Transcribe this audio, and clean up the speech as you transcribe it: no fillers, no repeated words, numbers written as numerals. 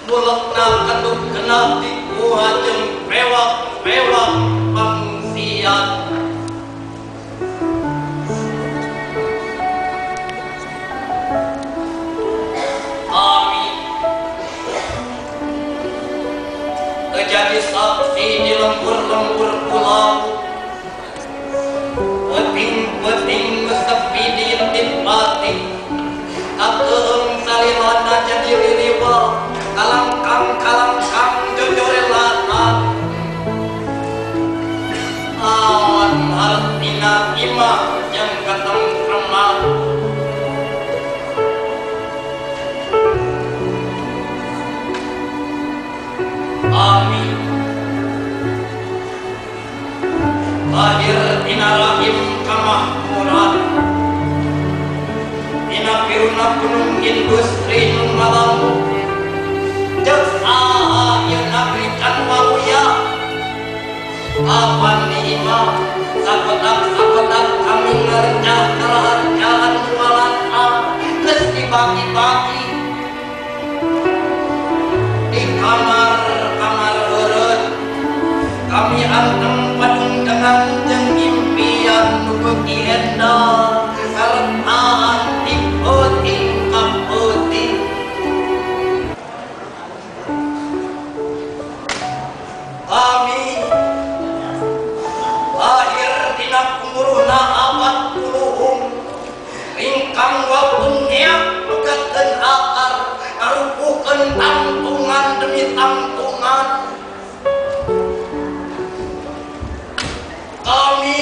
Mulekna ketuk kena dikuha jeung pewak-pewak pangsian. Amin. Terjadi saksi di lembur-lembur pulau, peting-peting sepi di intip batik, kakeung salilana jadi liliwa, kalangkang-kalangkang jojore latan. Awan hartina imah jeung katengkreman. Amin. Lahir tina rahim kamakmuran, tina piruna gunung industri nu ngalamu, ceuk saha ieu nagri can waluya. Apan di imah sakotak-sakotak kami ngerjah karaharjaan nu walata geus dibagi-bagi di kamar-kamar heureut. Kami anteng padungdengan jeung impian nu beuki endah sartaan ti peuting ka peuting. Kami lahir dina kumuruna abad puluhung, ringkang waktu ngeak megatkeun akar, ngarupuhkeun tangtungan demi tangtungan. Kami